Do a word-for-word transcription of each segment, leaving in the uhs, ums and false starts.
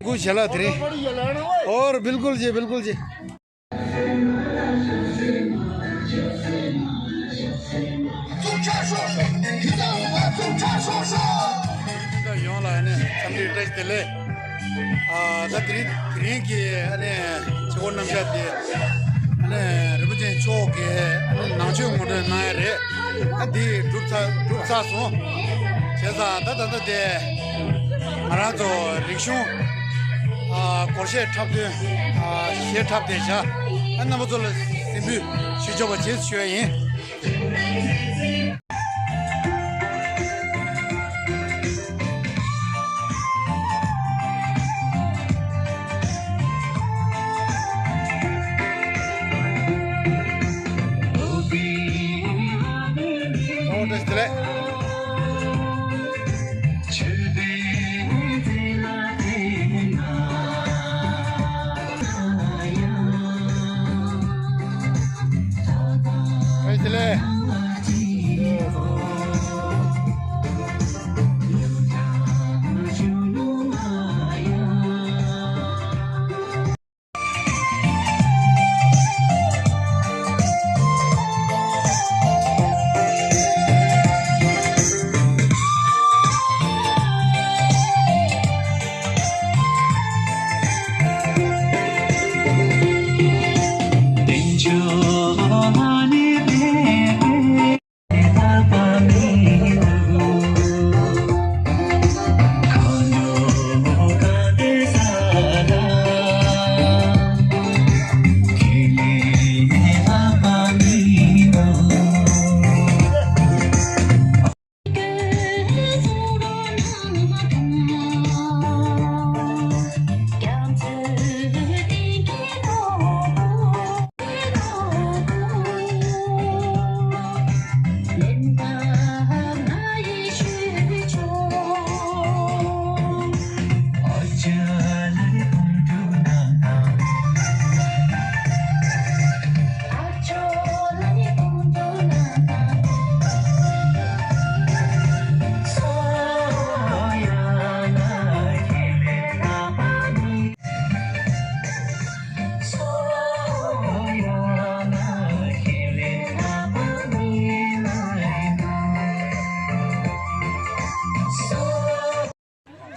ཀུན་ཞལ་ལག་དེ་རིང་། ཨོ་ར་བིལ་ཀུལ་ཅེ་བིལ་ཀུལ་ཅེ། ཡོངས་ལ་ཨ་ནི་འཚམས་འདྲི་བཀྲ་ཤིས་བདེ་ལེགས། ཨ་ད་དེ་རིང་དེ་རིང་གི་ཨ་ནི་བྱེད་སྒོ་རྣམ་གཞག་དེ་ཨ་ནི་རིན་པོ་ཆེ་མཆོག་གིས་ཨ་ནི་ནང་ཆོས་ངོ་སྤྲོད་གནང་ཡ་རེད། ཨ་འདི་གྲུབ་ཚར་གྲུབ་ཚར་སོང་། བྱས་ཙང་ད་ད་ལྟ་དེ་ང་རང་ཚོ་རིག་གཞུང་ཨ་སྒོར་གཞས་འཁྲབ་སྟོན་ཨ་གཞས་འཁྲབ་བསྡད་བཞག་ཨ་རྣམ་པ་ཚོ་ལ་གཟིགས་འབུལ་ཞུ་ཆོག་པ་བྱེད་ཞུ་ཡ་ཡིན། ཨོ་བཀྲ་ཤིས་བདེ་ལེགས། བཀྲ་ཤིས་བདེ་ལེགས།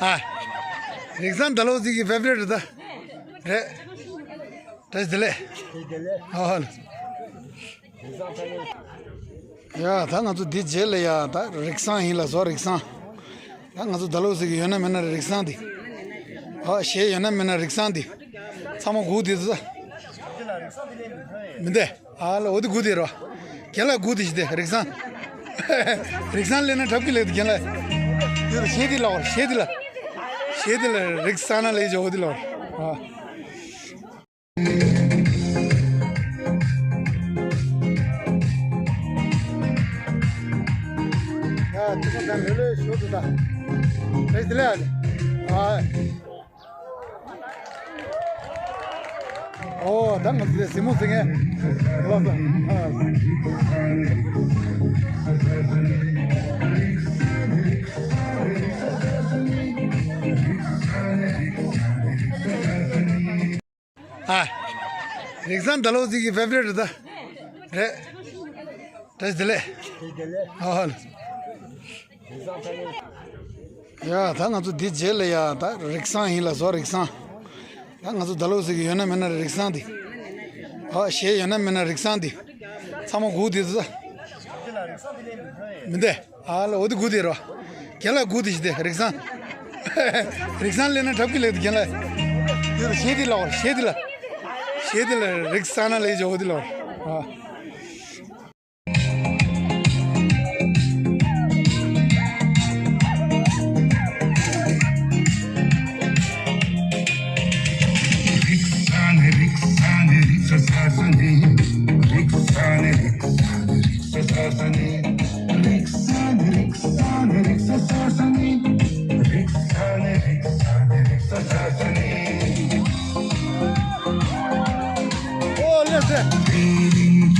ཨ། རིག་བཟང་ཟླ་ལོ་ཟིག་གི་ཕེ་ཝ་རི་ཊི་རེད་ད། རེད། བཀྲ་ཤིས་བདེ་ལེགས། ཨོ། ཡ་ད་ང་ཚོ་འདི་རྗེས་ལ་ཡ་ད་རིག་བཟང་ཡིན་ལ་བཟོ་རིག་བཟང་། ད་ང་ཚོ་ཟླ་ལོ་ཟིག་གི་ཡོད་ན་མེད་ན་རིག་བཟང་འདི། ཨོ་གཞས་ཡོད་ན་མེད་ན་རིག་བཟང་འདི། ཚང་མ་སྒུག་འདི་ཚོ། མི་འདི། ཨ་ལ་འོ་དེ་དགུ་དེ་རོ། རྒན་ལགས་དགུ་དེ་ཞི་དེ་རིག་བཟང་། རིག་བཟང་ལེན་ན་འཁྲབ་ཀྱི་ལེགས་དེ་རྒན་ལགས། དེ་རོ་གཞས་དེ་ལ་བར་གཞས་དེ་ལ། གཞས་དེ་ལ་རིག་བཟང་ན་ལེགས་ཇོ་འོ་དེ་ལ་བར། ཨ། ཡ་དེ་ཚོ་དང་ལེ་ལོས་ཞོ་དུ་ད། རེད་དེ་ལས་ཨ་ལེ། ཨ། ཨོ་ད་ང་ཚོ་སེ་མོ་སེ་ངན་ལོ་ས། ཨ། རིག་བཟང་ཟླ་ལོ་ཟིག་གི་ཕེ་ཝ་རི་ཊི་རེད་ད། རེད། བཀྲ་ཤིས་བདེ་ལེགས། ཨོ། ཡ་ད་ང་ཚོ་འདི་རྗེས་ལ་ཡ་ད་རིག་བཟང་ཡིན་ལ་བཟོ་རིག་བཟང་། ད་ང་ཚོ་ཟླ་ལོ་ཟིག་གི་ཡོད་ན་མེད་ན་རིག་བཟང་འདི། ཨ་གཞས་ཡོད་ན་མེད་ན་རིག་བཟང་འདི། ཚང་མ་སྒུག་འདི་ཚོ། མི་འདི། ཨ་ལ་འོ་དེ་སྒུག་དེ་རོ། རྒན་ལགས་སྒུག་དེ་ཞི་དེ་རིག་བཟང་། རིག་བཟང་ལེན་ན་འཁྲབ་ཀྱི་ལེགས་དེ་རྒན་ལགས། དེ་རོ་གཞས་དེ་ལ་བར་གཞས་དེ་ལ། གཞས་དེ་ལ་རིག་བཟང་ན་ལེགས་ཇོ་འོ་དེ་ལ་བར། ཨ། ཨོ་ལེ་ལེ།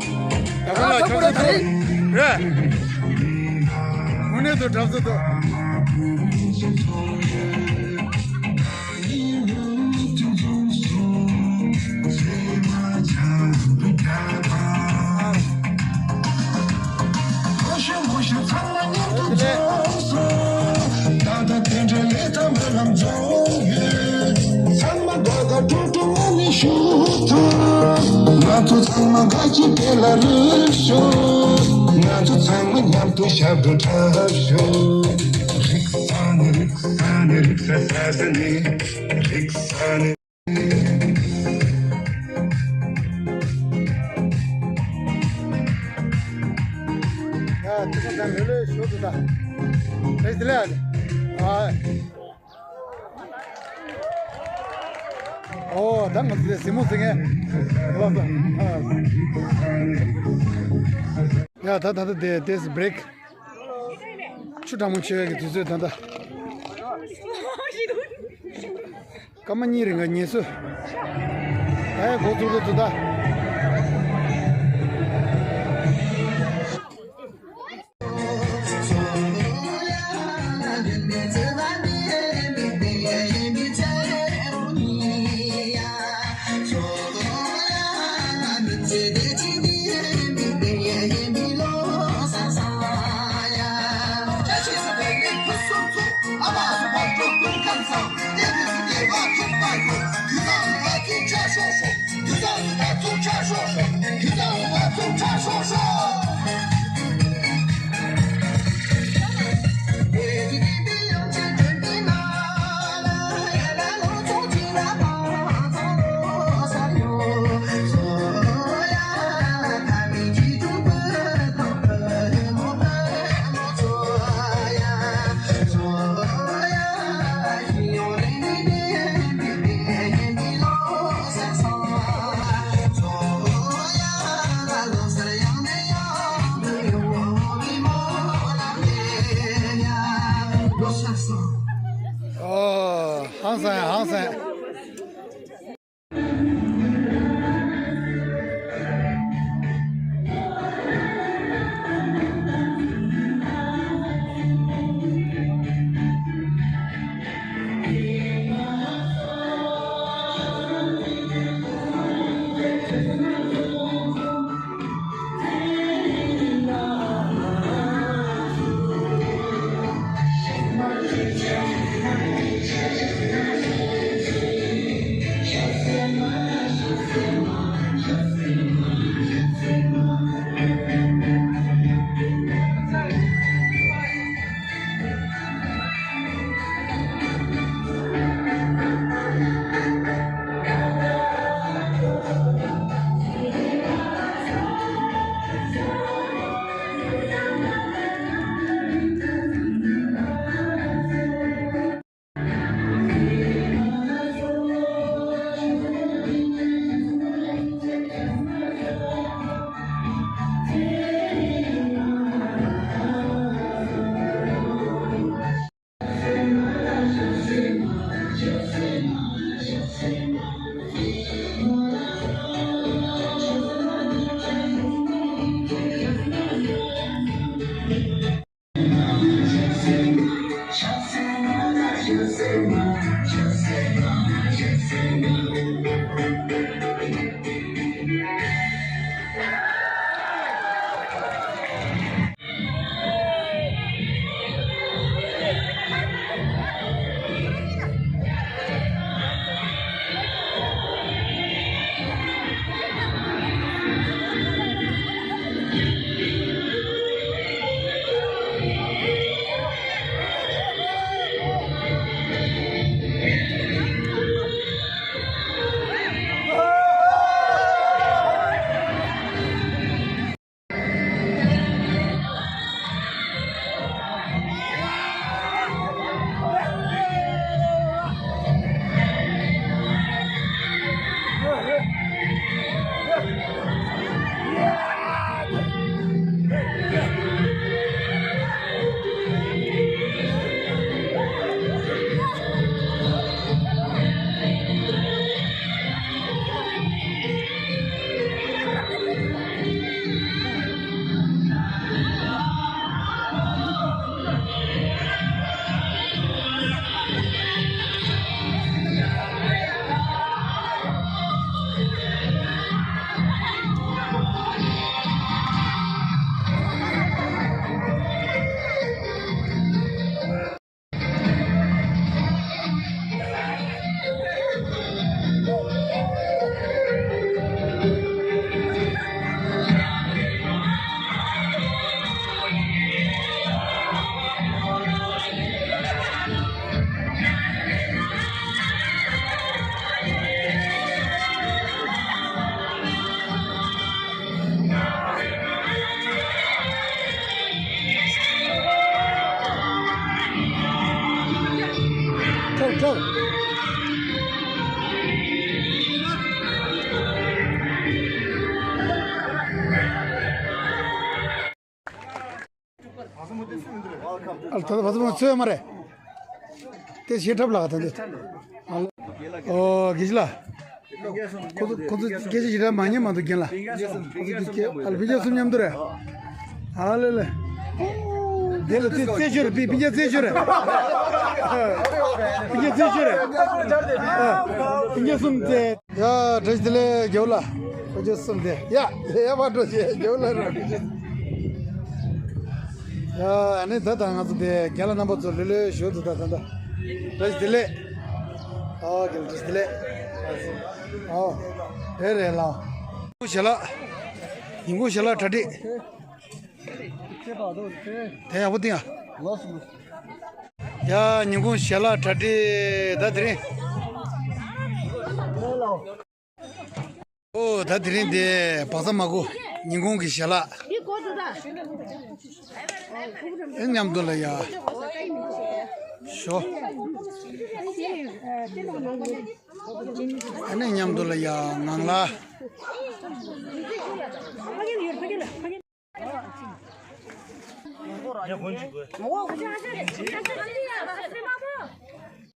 ད་ཁོ་ལ་ཆབ་སྲིད་ཐོག་རེད། དངོས་གནས་དུ་གྲབས་སུ་ཐོག་ཚང་མ་དགའ་དགའ་སྤྲོ་སྤྲོ་ངང་ནས་བཞུགས་ཐུབ། ང་ཚོ་ཚང་མ་དགའ་སྐྱིད་དེ་ལ་རོལ་ཤོག་ང་ཚོ་ཚང་མ་མཉམ་དུ་ཞབས་བྲོ་འཁྲབ་ཤོག་རིག་ས་ནི་རིག་ས་ནི་རིག་ས་ས་ས་ནི་རིག་ས་ནི། ཡ། དེ་ཚོ་དང་ལྷོད་ལྷོད་ཞོར་དུ་ད། རེད་དེ་ལས་ཨ། ཨོ་ད་ང་ཚོ་གཟིགས་མོ་གཟིགས་ངེས། ལགས་སོ། ཡ། ད་ད་ད་དེ་དེ་སི་བྷི་རེག་ཆུ་གྲང་མོ་ཆེ་བའི་གི་དུས་ཚོད་ད་ད། སྐར་མ་གཉིས་རིང་ག་ཉལ་སོ། ཨེ་འགོ་ཚུགས་འགོ་ཚུགས་ད། ཨ་ད་ད་བ་ཚོ་མ་ཚོས་མ་རེད། དེ་ཞེ་ཁྲབ་ལགས་ད་འདི། ཨོ་དགེ་བཤེས་ལགས། ཁོ་ཚོ་ཁོ་ཚོ་སྐད་ཆ་ཞེ་དྲག་མ་ཉན་མ་འདུག་རྒན་ལགས། ཁོ་ཚོ་སྐད་ཨ་ལ་སྤུན་ཀྱག་གསུམ་མཉམ་དུ་རེད། ཨ་ལེ་ལེ། དེ་ལ་རྩེ་རྩེ་ཤོར་རེད། སྤུན་སྤུན་ཀྱག་རྩེ་ཤོར་རེད། སྤུན་ཀྱག་རྩེ་ཤོར་རེད། ཨ། སྤུན་ཀྱག་གསུམ་རྩེ། ཡ་བཀྲ་ཤིས་བདེ་ལེགས་རྒྱལ་པོ་ལགས། ཁོ་ཚོ་གསུམ་དེ་ཡ་ཡ་ཕར་འགྲོ་བྱས་རྒྱལ་པོ་ལགས་རང་། ཡ་ཨ་ནི་ད་ད་ང་ཚོ་དེ་རྒན་ལགས་རྣམ་པ་ཚོ་ལོས་ལོས་ཞུ་དུ་ད་ད་ད། བཀྲ་ཤིས་བདེ་ལེགས། ཨོ་རྒན་བཀྲ་ཤིས་བདེ་ལེགས། ཨོ་རེད་རེད་ལགས། ཞལ་ལག་ཉིན་གུང་ཞལ་ལག་གྲ་སྒྲིག་དེ་ཡག་པོ་བཏིང་ཨ། ཡ་ཉིན་གུང་ཞལ་ལག་གྲ་སྒྲིག་ད་དེ་རིང་། ཨོ་ད་དེ་རིང་དེ་བག་ཚ་མ་གོ་ཉིན་གུང་གི་ཞལ་ལག་ཨེ་མཉམ་དུ་ལ་ཡ། ཞོ། ཨ་ནི་མཉམ་དུ་ལ་ཡ་ངང་ལ།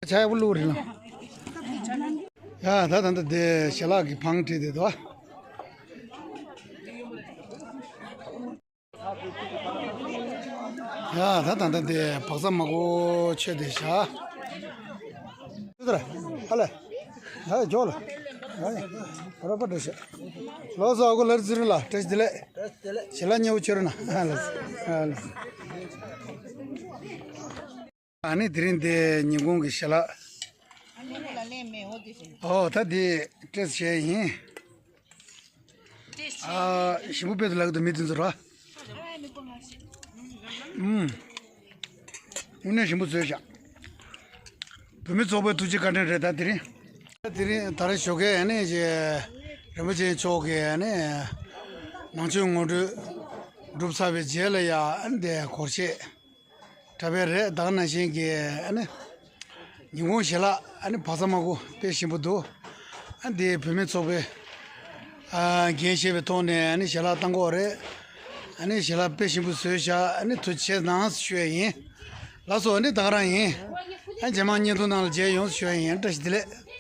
ཆ་ཡག་པོ་བླུགས་རེད་ལ། ཡ་ད་ད་ད་དེ་ཞལ་ལག་གི་བང་བྲིས་དེ་དོ། ཡ་ད་ད་ད་དེ་བག་ཚ་མ་གོ་ཆོས་དེ་བཞག་ཧ་ལས། ཡ་ཇོ་ལ། ཡ་ཡ་རོགས་པ་འགྲོ་ཤག་ལོ་སོ་ཨ་ཁུ་ལར་ཙི་རུ་ལ་བཀྲ་ཤིས་བདེ་ལེགས། ཞལ་ལག་མཉེས་པོ་མཆོད་རོགས་གནང་། ཨ་ལ། ཨ་ལ། ཨ་ནི་དེ་རིང་འདི་ཉིན་གུང་གི་ཞལ་ལག་ཨོ་ད་འདི་ཏྲེས་བྱས་ཡིན། ཨ་ཞིམ་པོ་དཔེ་དུ་ལག་ཏུ་མི་དེ་ཚོ་ར། ཨུམ། དངོས་གནས་ཞིམ་པོ་བཟོས་ཤག་བོད་མི་ཚོགས་པའི་ཐུགས་རྗེ་བཀའ་དྲིན་རེད་ད་དེ་རིང་། དེ་རིང་ད་རེས་ཞོགས་ཀས་ཨ་ནི་རྗེ་རིན་པོ་ཆེ་མཆོག་གིས་ཨ་ནི་ནང་ཆོས་ངོ་སྤྲོད་གྲུབ་ཚར་བའི་རྗེས་ལ་ཡ་ཨ་ནི་དེ་སྒོར་གཞས་འཁྲབ་པ་རེད། ད་ག་ནང་བཞིན་གྱི་ཨ་ནི་ཉིན་གུང་ཞལ་ལག་ཨ་ནི་བག་ཚ་མ་གོ་དཔེ་ཞིམ་པོ་འདུག་ཨ་ནི་དེ་བོད་མི་ཚོགས་པའི་ཨ་འགན་བཞེས་པའི་ཐོག་ནས་ཨ་ནི་ཞལ་ལག་བཏང་གི་ཡོད་རེད། ཨ་ནི་ཞལ་ལག་དཔེ་ཞིམ་པོ་བཟོས་ཤག་ཨ་ནི་ཐུགས་རྗེ་ཆེ་གནང་ཞུ་ཡ་ཡིན། ལགས་སོ། ཨ་ནི་ད་ག་རང་ཡིན། ཨ་རྗེས་མ་བརྙན་ཐུང་ནང་ལ་མཇལ་ཡོང་ཞུ་ཡ་ཡིན། བཀྲ་ཤིས་བདེ་ལེགས།